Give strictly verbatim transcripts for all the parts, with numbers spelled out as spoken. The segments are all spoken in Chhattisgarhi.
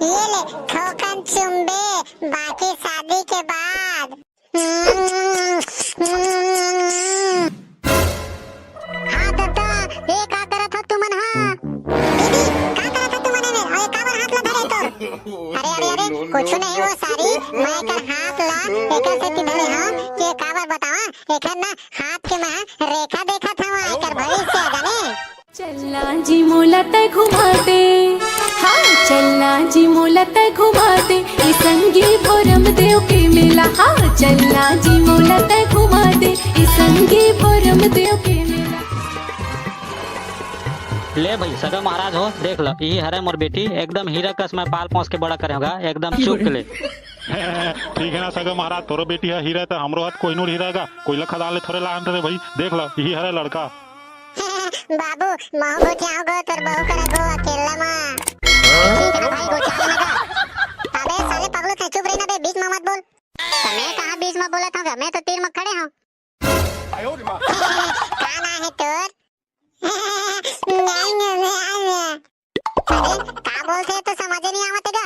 ये ले, थोकन चुम्बे, बाकी शादी के बाद। हाँ दद्दा, ये का करत हो तुमन हा? दीदी, का करत हो तुमन एमे? अउ ये काबर हाथ ला धरे तोर? अरे, अरे, अरे, कुछु नहीं वो सारी, मैं एकर हाथ ला एकर सेती धरे हंव कि ये काबर बतावा, एकर ना हाथ के मैं रेखा देखत हंव, एकर भविष्य जाने। चलना जी मोला तै घुमा दे, हाँ चलना जी मोला तै घुमा दे, ई संगी भोरम देव के मेला, हाँ चलना जी मोला तै घुमा दे, ई संगी भोरम देव के मेला। ले भाई सगा महाराज हो, देख ल, इही हरे मोर बेटी, एकदम हीरा कस मैं पाल पोस के बड़ा करे हंव गा, एकदम चुप के ले। ठीक है ना सगा महाराज, तोरो बेटी है हीरा, त हमरो हाथ कोहिनूर हीरा गा, कोयला खदान ले थोरे लान रे भाई, देख ल, इही हरे लड़का। बाबू, महू गोठियाहूं गो तोर बहू करा गो अकेला मा। ठीक है ना भाई, गोठिया लेना गा। अबे साले पगलू, तैं चुप रही ना बे, बीच में मत बोल। त मैं कहाँ बीच में बोलत हंव गा? मैं तो तीर में खड़े हंव। का नाम है तोर? नहीं, नहीं, नहीं, नहीं। अरे, का बोलथे तो समझे नहीं आवत हे गा।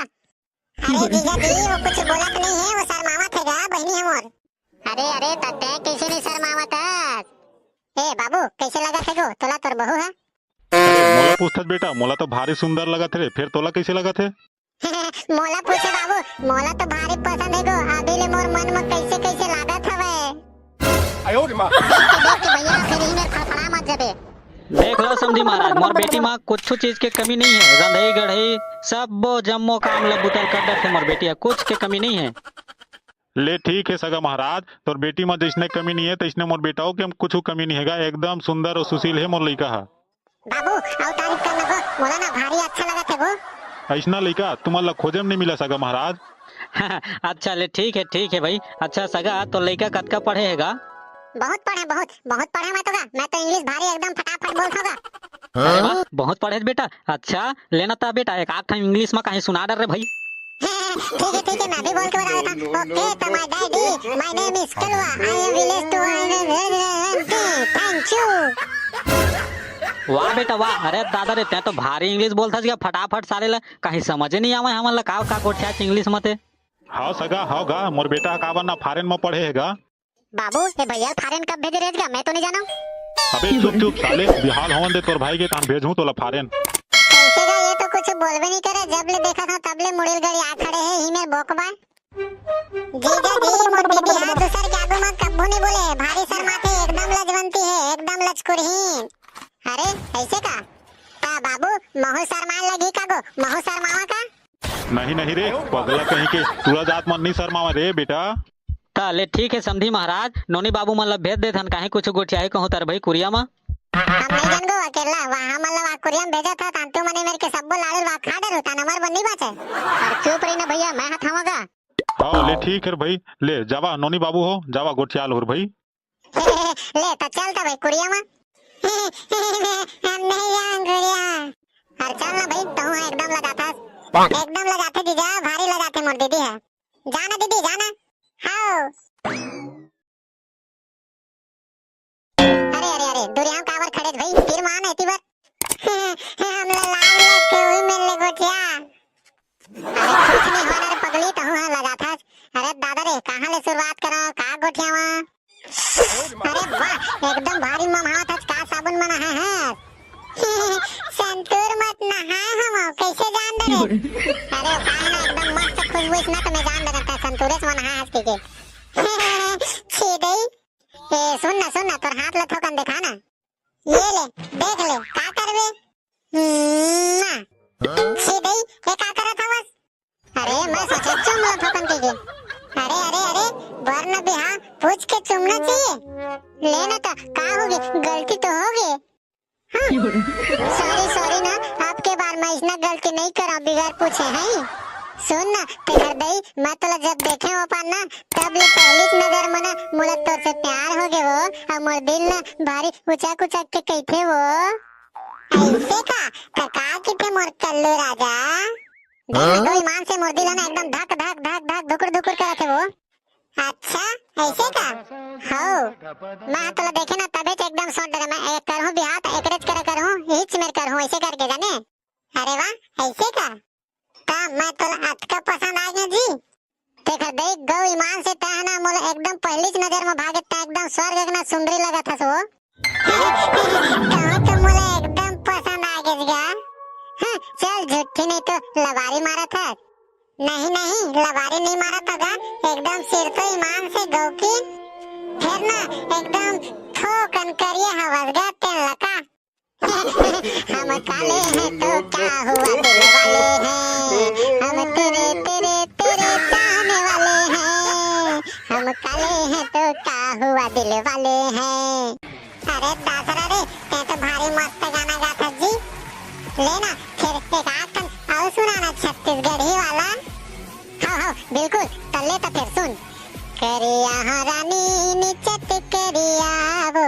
अरे जीजा जी, वो कुछ बोलत नहीं है, वो शर्मावत हे गा, बहिनी हमर। अरे, अरे, त तैं कैसे नहीं शर्मावत हस? ए बाबू, कैसे लगत हे गो तोला तोर बहू हा? अरे, मोला पूछथस बेटा, मोला तो भारी सुंदर लगत हे रे, फिर तोला कैसे लगत हे? मोला पूछे बाबू, मोला तो भारी पसंद हे गो, अभी ले मोर मन में कैसे कैसे लागत हवे। देख के, देख के भैया, फिर ही मेर फड़फड़ा मत जाबे। देख लो समधी महाराज, मोर बेटी मा कुछ चीज के कमी नहीं है, रंधई गढ़ई सब्बो जम्मो काम ला बुता ल कर देथे मोर बेटी हा, कुछ के कमी नहीं है। ले ठीक है सगा महाराज, तोर बेटी मा जैसने कमी नहीं है तैसने मोर बेटा हो, कि हम कुछ कमी नहीं है गा, एकदम सुंदर और सुशील है मोर लइका हा। बाबू, अउ तारीफ कर लगो, मोला ना भारी अच्छा लगत हे वो। अइसना लइका तुमन ला खोजे में नहीं मिला सगा महाराज। अच्छा ले, ठीक है, ठीक है भाई। अच्छा सगा, तोर लइका कतका पढ़े हे गा? बहुत पढ़े, बहुत, बहुत पढ़े मैं तो गा। मैं तो English भारी एकदम फटाफट बोलथों गा। अरे वाह, बहुत पढ़े बेटा। अच्छा, लेना ता बेटा, एक आध ठन English में कहीं सुना डर रे भाई। ठीक है, ठीक है, मैं भी बोल के बता देता हूँ। Okay, तो my daddy, my name is Kalwa, I am village to, I am, thank you। वाह बेटा वाह, अरे दादा रे, तैं तो भारी English बोलथस गा फटाफट साले ला, कहीं समझे नहीं आवे हमन ला का, का गोठियाथस English म ते। हव सगा, हव गा, मोर बेटा ह काबर ना foreign म पढ़े हे गा। बाबू, ए भैया foreign कब भेजे रहेस गा, मैं तो नहीं जानव। अबे चुप चुप साले, बिहाल होवन दे तोर भाई के, तहां भेजहूं तोला foreign। कैसे गा, ये तो कुछ बोलबे नहीं करे, जब ले देखत हंव तब ले मुड़ी ल गड़िया खड़े हे, ही मेर बोकबा। जीजा जी, मोर दीदी हा दूसर के आगू म कब्बो नहीं बोले, भारी शर्माथे, एकदम लजवंती हे, एकदम लचकुरहीन। अरे, ऐसे का? का बाबू, महू शर्माए लगी का गो, महू शर्मावा का? नहीं नहीं रे पगला कहीं के, टूरा जात मन नहीं शर्मावा रे बेटा। त ले ठीक हे समधी महाराज, नोनी बाबू मन ला भेज देथन, काहे कुछ गोठियाही कहूं तर भाई कुरिया म। हम नहीं जानगो अकेला, वहां हमन ला वहां कुरिया म भेजत हस, तांतु मने मेर के सब्बो लाड़ू ला खा डर होता, नंबर बन नहीं बाचे। अरे चुप रही ना भैया, मैं हथावा गा। हाँ ले ठीक हे भाई, ले जावा नोनी बाबू हो, जावा गोठियाल हो रे भाई। ले त चल त भाई कुरिया म। हम नहीं जान कुरिया। अरे चल ना भाई, तहूं हा एकदम लजाथस। एकदम लजाथे जीजा, भारी लजाथे मोर दीदी हा। जाना दीदी, जाना। हाओ। अरे, अरे, अरे, दुरिहा म काबर खड़े भाई, तीर मान एती बर। हमला लाज लगथे, उही मेर ले गोठिया। अरे कुछ नहीं होना रे पगली, तहूं हा लजाथस। अरे दादा रे, कहां ले शुरुआत करंव, का गोठियावां? अरे वाह, एकदम भारी ममहावत हस, का साबुन म नहाए हस? संतूर म त नहाए हंव, कैसे जान डरे? अरे काहे ना, एकदम मस्त खुशबू अइस ना, त मैं जान डरे तैं संतूरे म नहाए हस कहिके। छी दई। ए सुन ना, सुन ना, तोर हाथ ला थोकन देखा ना। ये ले, देख ले, का करबे? हम्म, छी दई, ये का करत हवस? अरे, मैं सोचे चुम लो थोकन कहिके। अरे, अरे, अरे, बर न बिहा, पूछ के चुमना चाहिए। ले ना तो, का होगे? गलती तो होगे। हाँ। Sorry, sorry ना, अब के बार मैं अइसना गलती नहीं करंव बिगर पूछे, हैं? सुन ना, तेखर दई, मैं तोला जब देखे ओ पार ना, तब ले पहली नजर म ना, मोला तोर से प्यार होगे वो, अउ मोर दिल ना भारी उचक उचक के कहिथे वो। अइसे का? त का कहिथे मोर कल्लू राजा? देख ना, तो ईमान से मोर दिल ह ना एकदम धक, धक, धक, धक, धुकुर, धुकुर करत हे वो। अच्छा, अइसे का? हव। मैं ह तोला देखे ना तभेच एकदम सोच डरे, मैं ए करहूं बिहा त एकरेच करा करहूं, इहीच मेर करहूं, अइसे करके जाने। अरे वाह, अइसे का? त मैं तोला अतका पसंद आ गया जी। तेखर देख गौ ईमान से तह ना मोला एकदम पहलीच नजर में भागे, तह एकदम स्वर्ग के ना सुंदरी लगत हस वो। कहूँ तो मोला एकदम पसंद आ गेस गा। हाँ, चल झूठी नहीं तो लबारी मारत हस। नहीं नहीं, लबारी नहीं मारत हँव गा, एकदम सिरतो ईमान से गौ की। फेर ना एकदम थोकन करिया हवस गा तेन लका। हम काले हैं तो क्या हुआ दिल वाले हैं, हम तेरे तेरे तेरे चाहने वाले हैं। हम काले हैं तो क्या हुआ दिल वाले हैं। अरे दासरा रे, तैं तो भारी मस्त गाना गाथस जी। ले ना, फेर एक आध ठन अउ सुना ना छत्तीसगढ़ी वाला। हाँ हाँ बिल्कुल, त ले त फेर सुन। करिया हाँ रानी निचट करिया वो,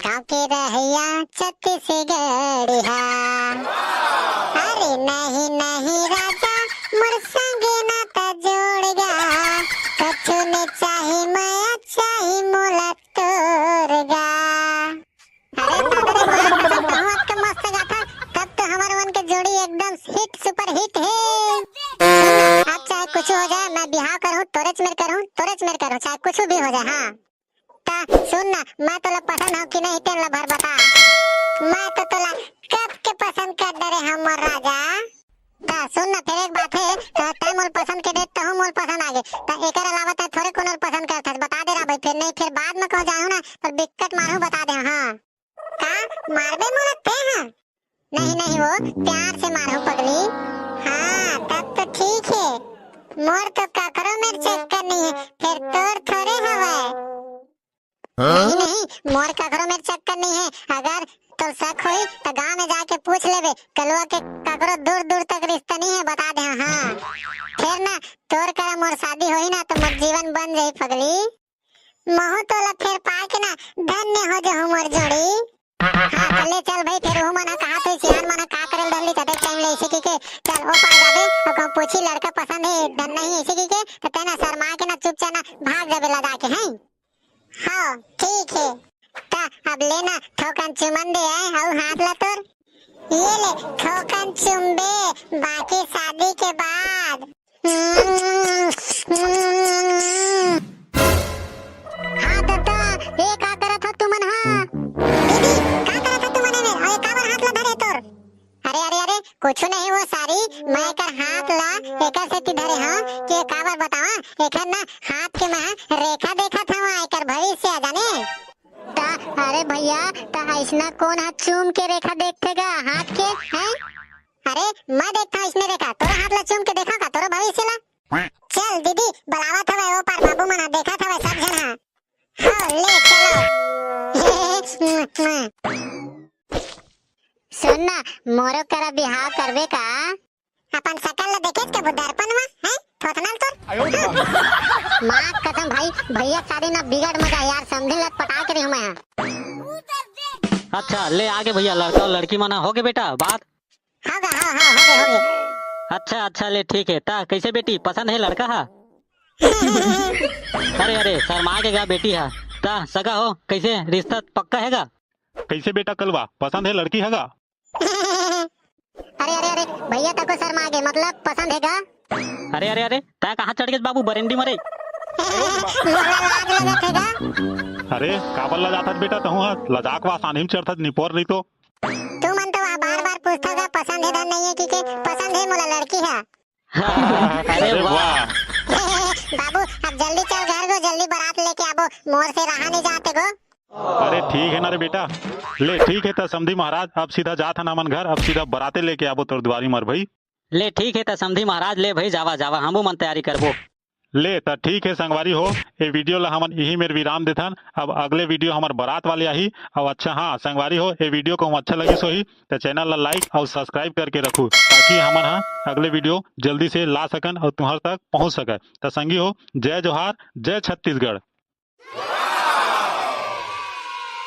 गाँव के रहइया छत्तीसगढ़िया। अरे नहीं नहीं राजा, मोर संगे नाता जोड़ गा, कछु नहीं चाही मया चाही मोला तोर गा। अरे बाप रे बाप, कहूँ अतका मस्त गाथस, तब तो हमर मन के जोड़ी एकदम हिट सुपर हिट हे। सुन ना, अब चाहे कुछ हो जाए, मैं बिहाव करहूँ तोरेच मेर करहूँ, तोरेच मेर करहूँ, चाहे कुछ भी हो जाए। हाँ त सुन ना, मैं तोला पसंद हँव कि नहीं तेन ला भर बता। मैं तो तोला कब के पसंद कर डरे हँव मोर राजा। त सुन ना, फेर एक बात हे, त तैं मोला पसंद कर डरे, तहूँ मोला पसंद आ गे, त एकर अलावा तैं थोरे कोनो ला पसंद करथस, बता दे रहा भाई, फेर नहीं फेर बाद में कहूँ जाहूँ ना त बिक्कट मारहूँ, बता दे। हाँ का मारबे मोला तैं हा? नहीं नहीं वो प्यार से मारहूँ पगली। हाँ तब तो ठीक हे, मोर तो काकरो मेर चक्कर नहीं हे, फेर तोर थोरे हवय। नहीं नहीं, मोर काकरो मेर चक्कर नहीं हे, अगर तोर शक होही त गाँव में जाके पूछ लेबे, कलवा के काकरो दूर दूर तक रिश्ता नहीं हे, बता दे। हाँ फेर ना तोर करा मोर शादी होही ना त मोर जीवन बन जाही पगली। महूँ तोला फेर पाके ना धन्य हो जहूँ मोर जोड़ी। हाँ त ले चल भाई, फेर उहू मन ह कहात होही सियान मन ह का करे ल धर लिस अतेक टाइम ले अइसे कहिके। चल ओ पार जाबे, अउ कहूँ पूछही लड़का पसंद हे धन नहीं अइसे कहिके, त तैं ना शर्मा के ना चुपचाप ना भाग जाबे लजा के, हैं? हाँ ठीक हे। त अब ले ना थोकन चुमन दे आए अउ हाथ ला तोर। ये ले थोकन चुमबे, बाकी शादी के बाद। हाँ ददा, ये का करत हो तुमन हा? दीदी, का करत हो तुमन एमे? अउ ये काबर हाथ ला धरे तोर? अरे अरे अरे, कुछु नहीं वो सारी, मैं एकर हाथ ला एकर सेती धरे हँव कि ये काबर बतावा, एकर ना हाथ के मैं रेखा देखत हँव, एकर भविष्य आ जाने। त अरे भैया, त अइसना कोन ह चूम के रेखा देखथे गा हाथ के, हैं? अरे मैं देखथँव अइसने रेखा, तोरो हाथ ला चूम के देखा का तोरो भविष्य ला? चल दीदी, बलावत हवय ओ पार बाबू मन ह, देखत हवय सब झन ह। हो ले चलो। सुन ना, मोरो करा बिहाव करबे का? अपन सकल ल देखेच कभू दर्पण म, हैं? थोथना ल तोर। माँ कसम भाई, भैया शादी ना बिगड़ मजा यार, समधी ल पटा के रही हूँ मैं। अच्छा ले आगे भैया, लड़का अउ लड़की मन ह, होगे बेटा बात? हाँ गा, हाँ, हाँ, होगे, होगे। अच्छा अच्छा ले ठीक हे, त कइसे बेटी पसंद हे लड़का ह? अरे अरे शर्मा के गा बेटी ह, त सगा हो कइसे रिश्ता पक्का हे गा? कइसे बेटा कलवा, पसंद हे लड़की ह गा? अरे अरे अरे भैया तको शर्मा गे, मतलब पसंद हे गा? अरे अरे अरे तैं कहाँ चढ़ गेस बाबू बरेंडी मरे? मोला लाज लगत हे गा। अरे काबर लजाथस बेटा तहूँ ह, लजाक वा सानी म चढ़थस निपोर नहीं तो। तुमन तो वह बार बार पूछथव गा पसंद हे धन नहीं हे कहिके, पसंद हे मोला लड़की ह। अरे वाह। बाबू अब जल्दी चल घर गो, जल्दी बारात लेके आबो, मोर से रहा नहीं जात हे गो। अरे ठीक हे ना रे बेटा। ले ठीक हे त समधी महाराज, अब सीधा जात हन हमन घर, अब सीधा बराते लेके आबो तोर दुआरी मर भई। ले ठीक हे त समधी महाराज, ले भई जावा जावा, हमू मन तैयारी करबो। ले त ठीक हे संगवारी हो, ए video ला हमन इही मेर विराम देथन। अब अगले video हमर बरात वाले आही। अउ अच्छा हाँ संगवारी हो, ए video कहूँ अच्छा लगिस होही त channel ला like अउ subscribe करके रखू, ताकि हमन ह अगले video जल्दी से ला सकन अउ तुम्हर तक पहुँच सकय। त संगी हो, जय जोहार, जय छत्तीसगढ़।